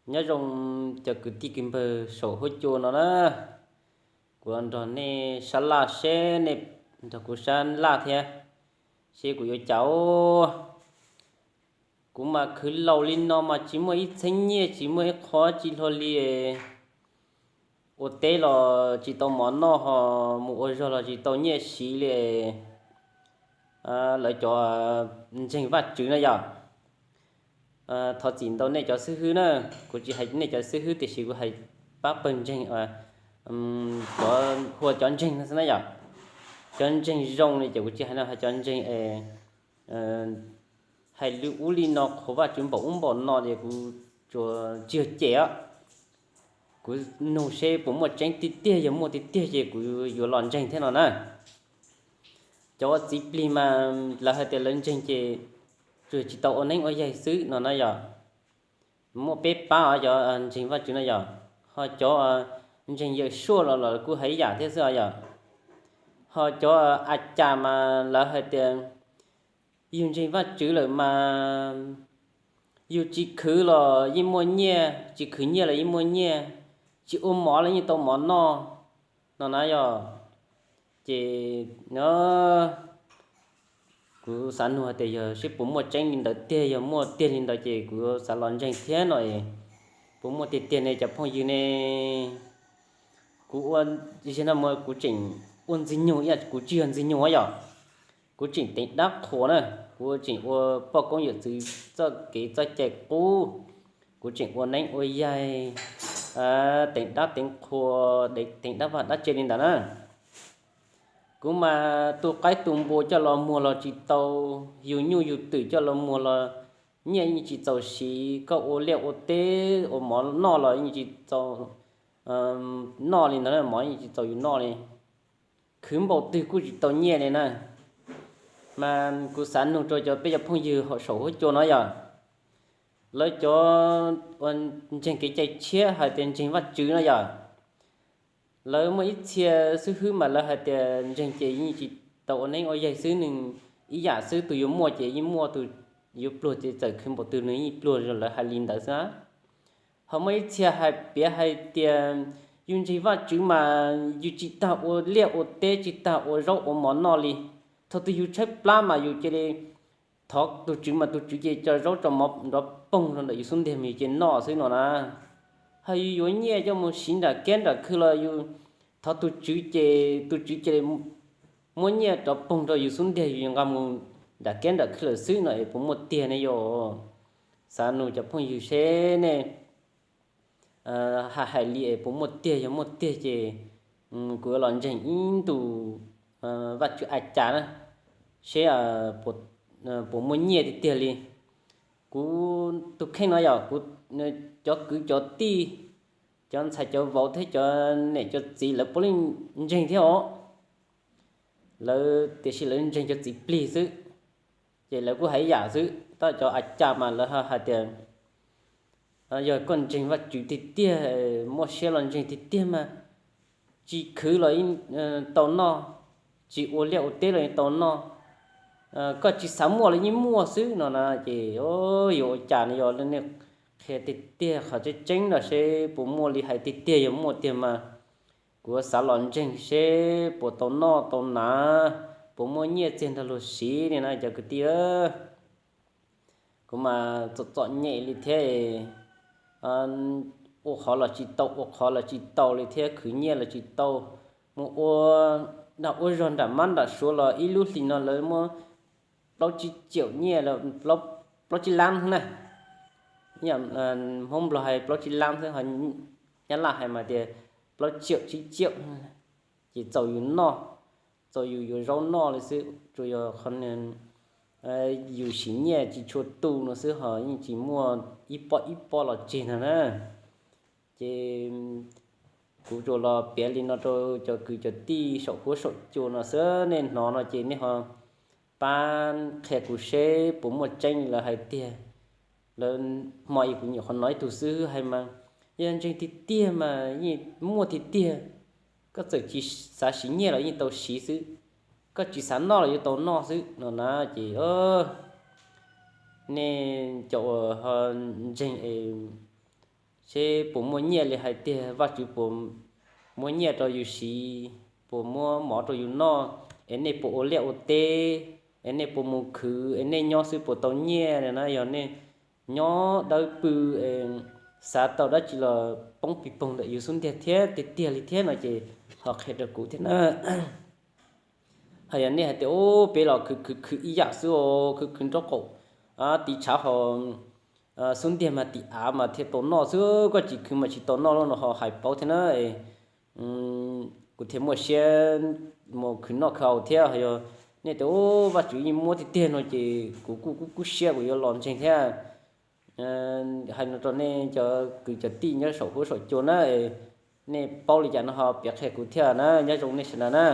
Nyob zoo cov kwv tij kwv npawg saum huab cua no na, kuv nrog nej sab laj seb nej nrog kuv sab laj thiab, seb kuv yuav cas. Kuv mas khwv laus li no mas tsis muaj ib txheeb nyiaj, tsis muaj ib qho tsis hlo li. Ua teb los tsis tau mov noj, ho mus ua zog los tsis tau nyiaj siv li. Lawv cov ntseeg Vajtswv na yom, thov txim ntau nej cov xib hwb na, kuv tsis hais nej cov xib hwb tiam sis kuv hais pab pawg ntseeg, cov hu ua cov ntseeg no xwb na yom. Cov ntseeg zoo li ces kuv tsis hais no, hais cov ntseeg es hais li ub li no qhuas Vajtswv npaum ub npaum no ces kuv tsuas tsis yog cem os. Kuv nug seb puas muaj tseeb tiag tiag, yog muaj tiag tiag ces kuv yuav los ntseeg thiab no na. Cov ua txiv plig mas lawv hais tias lawv ntseeg ces tsuas tsis tau ua neeb ua yaig xwb no na yom. Muaj peb pab os cov ntseeg Vajtswv no yom, ho cov ntseeg Yawm Suaj los los kuj hais ib yam thiab xwb os yom. Ho cov a cas mas lawv hais tias yus ntseeg Vajtswv lawm mas yus tsis khwv los yeej muaj nyiaj, tsis khwv nyiaj los yeej muaj nyiaj, tsis ua mov los yeej tau mov noj no na yom. Ces no kuv xav nug hais tias yog seb puas muaj tseeb li ntawd tiag, yog muaj tiag li ntawd ces kuv xav los ntseeg thiab no es puas muaj tiag tiag ne cov phooj ywg ne? Kuv ua, zaum no mas kuv tseem ua ntxwg nyoog ib yam, kuv tsis yog ntxwg nyoog yom. Kuv tseem teev dab qhuas na, kuv tseem ua poj koob yawm txwv txoj kev txoj cai qub, kuv tseem ua neeb ua yaig, teev dab teev qhuas, teev dab vaj dab tse li ntawd na. Kuv mas tu qaib tu npua coj los muag los tsis tau, yus nyuj yus twm coj los muag los nyiaj yeej tsis txaus siv, koj ua liaj ua teb ua mov noj los yeej tsis txaus noj li ntawd, mov yeej tsis txaus yus noj li. Khwv npaum twg kuj tsis tau nyiaj li na. Mas kuv xav nug rau cov peb cov phooj ywg saum huab cua no yom, lawv cov ua ntseeg kev cai tshiab hais tias ntseeg Vajtswv no yom, lawv muaj ib txhia xib hwb mas lawv hais tias ntseeg ces yeej tsis tau ua neeb ua yaig xwb, nws ib yam xwb, tus yuav muaj ces yeej muaj, tus yuav pluag ces txawm khwv npaum twg nws yeej pluag, lawv hais li ntawd xwb. Ho muaj ib txhia hais piav hais tias yus ntseeg Vajtswv mas yus tsis tas ua liaj ua teb, tsis tas ua zaub ua mov noj li. Thaum twg yus tshaib plab mas yus cia li thov tus Tswv mas tus Tswv ces cov zaub cov mov nrov poog rau ntawm yus xub ntiag mas yus cia li noj xwb no na. Ho yus yuav nyiaj coj mus siv nram kiab nram khw los yus thov tus Tswv ces tus Tswv cia li muab nyiaj rov poog rau yus xub ntiag, yus nqa mus nram kiab nram khw lawm xwb no es puas muaj tiag ne yom? Xav nug cov phooj ywg seb nej hais hais li es puas muaj tiag, yog muaj tiag ces kuv yuav los ntseeg ib ntus Vajtswv a cas na, seb puas muaj nyiaj tiag tiag li. Kuv tus kheej no yog kuv cov kwv cov tij, cov ntxhais cov vauv thiab cov niam cov txiv lawv puav leej ntseeg thiab os. Lawv tiam sis lawv ntseeg cov txiv plig xwb, ces lawv kuj hais ib yam xwb. Tab cov a cas mas lawv hais tias yog koj ntseeg Vajtswv tiag tiag, muaj siab los ntseeg tiag tiag mas tsis khwv los tau noj, tsis ua liaj ua teb los tau noj, koj tsis xav muaj los yeej muaj xwb no na. Ces yuav ua cas no, yog nej qhia tiag tiag qhov tseeb tseeb no seb puas muaj li hais tiag tiag, yog muaj tiag mas kuv xav los ntseeg seb puas tau noj tau hnav, puas muaj nyiaj txiag nrog luag siv li na cov kwv tij. Kuv mas txom txom nyem li thiab, ua qhov los tsis tau, ua qhov los tsis tau li thiab, khwv nyiaj los tsis tau. Mus ua dag ua zog nram mab nram suav los ib lub hlis no lawv muab plaub tsib caum nyiaj, plaub tsib lab na. Hmoob Nplog hais plaub tsib lab xwb, Nyab Laj hais mas tias plaub caum tsib caum, ces txaus yus noj, txaus yus yuav zaub noj li xwb, tsuas yog qhov yus siv nyiaj tsis tshua tu no xwb, ho yeej tsis muaj ib pob ib pob los tseg no na. Ces kuv tsuas los piav li no rau cov kwv cov tij saum huab saum cua no xwb, nej hnov no ces nej ho pab qhia kuv seb puas muaj tseeb li lawv hais tiag. Lawv hmo ib kuv nyuam qhuav hnov ib tug xib hwb hais mas, yog ntseeg tiag tiag mas yeej muaj tiag tiag, koj txawm tsis xav siv nyiaj los yeej tau siv xwb, koj tsis xav noj los yuav tau noj xwb no na. Ces nej cov uas ho ntseeg es seb puas muaj nyiaj li hais tiag, Vajtswv puas muab nyiaj rau yus siv, puas muab mov rau yus noj, es nej puas ua liaj ua teb, es nej puas mus khwv, es nej nyob xwb puas tau nyiaj na. Yog nej nyob dawb pw, xav tau dab tsi los poob pis poog ntawm yus xub ntiag thiab tiag tiag li thiab no ces ho qhia rau kuv thiab na. Hos yog nej hais tias, Ub, peb los khwv khwv khwv ib yam xwb, khwv khwv nraub qaum, tiv tshav hos xub ntiag mas tim av mas thiaj tau noj xwb, koj tsis khwv mas tsis tau noj li no ho hais paub thiab na. Kuv thiaj muaj siab mus khwv noj khwv haus thiab. Hos yog nej tias, Ub, Vajtswv yeej muab tiag tiag no ces kuv kuj kub kub siab, kuv yuav los ntseeg thiab. Hais no rau nej cov kwv cov tij nyob saum huab saum cua na, nej paub li cas no ho piav qhia kuv thiab na, nyob zoo nej sawv daws na.